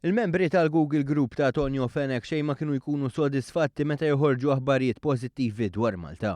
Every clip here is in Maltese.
Il-membri tal-Google Group ta' Tonio Fenech xejn ma kienu jkunu sodisfatti meta joħorġu aħbarijiet pożittivi dwar Malta.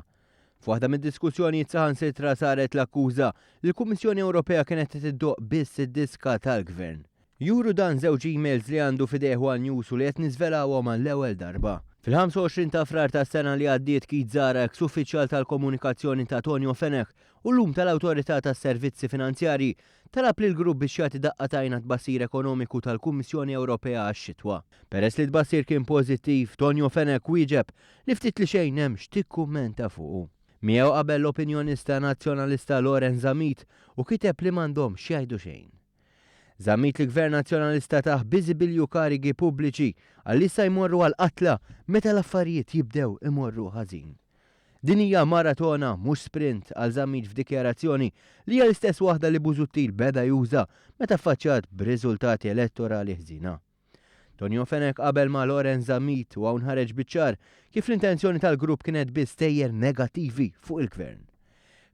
F'waħda mid-diskussjonijiet saħansitra saret l-akkuża li l-Kummissjoni Ewropea kienet qed iddoqq biss id-diska tal-Gvern. Juru dan żewġ emails li għandu f'idejh one News u li qed niżvelawhom għall-ewwel darba. Fil-25 ta' Frar tas-sena li għaddiet Keith Zahra, eks uffiċjal tal-komunikazzjoni ta' Tonio Fenech u llum tal-Awtorità tas-Servizzi Finanzjarji, talab lill-grupp biex jagħti daqqa t'għajn għat-tbassir ekonomiku tal-Kummissjoni Ewropea għax-xitwa. Peress li t-tbassir kien pożittiv, Tonio Fenech wieġeb li ftit li xejn hemm x'tikkummenta fuqu. Miegħu qabel l-opinjonista Nazzjonalista Lorenz Zammit u kiteb li m'għandhom x'jgħidu xejn. Zammit li Gvern Nazzjonalista tah biżibilju karigi pubbliċi għal issa jmorru għall-qatla meta l-affarijiet jibdew imorru ħażin. Din hija maratona mhux sprint, qal Zammit f'dikjarazzjoni li hija l-istess waħda li Busuttil beda juża meta ffaċċjat b'riżultati elettorali ħżiena. Tonio Fenech qabel ma' Lorenz Zammit u hawn ħareġ biċ-ċar kif l-intenzjoni tal-grupp kienet biss stejjer negattivi fuq il-Gvern.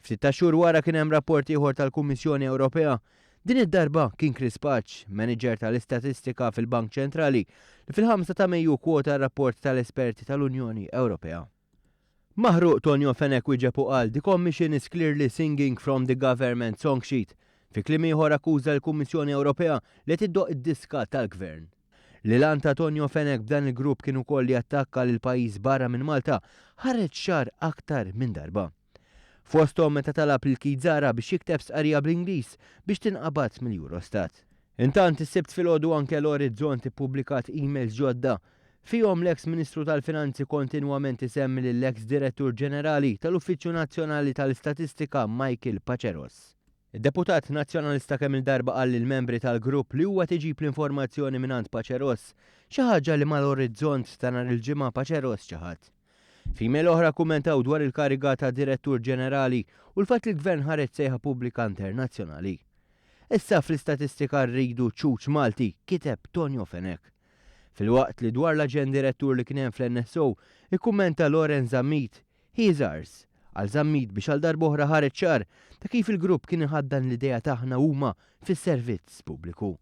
Ftit tax-xhur wara kien hemm rapport ieħor tal-Kummissjoni Ewropea. Din id-darba kien Chris Pace, manager tal-istatistika fil-Bank Ċentrali, li fil-5 ta' Mejju kwota r-rapport tal-esperti tal-Unjoni Ewropea. Maħruq Tonio Fenech wieġeb u qal the Commission is clearly singing from the government song sheet. Fi kliem ieħor akkuża l-Kummissjoni Ewropea li qed iddoqq id-diska tal-Gvern. Li l-għan ta' Tonio Fenech b'dan il-grupp kien ukoll li jattakka lil pajjiż barra minn Malta ħareġ ċar aktar minn darba. Fosthom meta talab lil Keith Zahra biex jikteb stqarrija bl-Ingliż biex tinqabad mill-Eurostat. Intant, is-Sibt filgħodu anke l-Orizzont ippubblikat emails ġodda. Fihom l-eks Ministru tal-Finanzi kontinwament isemmi lill-eks Direttur Ġenerali tal-Uffiċċju Nazzjonali tal-Istatistika Michael Paceros. Id-deputat Nazzjonalista kemm-il darba qal lill-membri tal-grupp li huwa qed iġib l-informazzjoni mingħand Paceros, xi ħaġa li mal-Orizzont ta' nhar il-Ġimgħa Paceros ċaħad. F'email oħra kkummentaw dwar il-kariga ta' Direttur Ġenerali u l-fatt li l-Gvern ħareġ sejħa pubblika internazzjonali. Issa fl-istatistika rridu ċuċ Malti, kiteb Tonio Fenech. Filwaqt li dwar l-aġent direttur li kien hemm fl-NSO, ikkummenta Lorenz Zammit, He is ours. Għal Zammit biex għal darb'oħra ħareġ ċar ta' kif il-grupp kien iħaddan l-idea t'aħna huma fis-servizz pubbliku.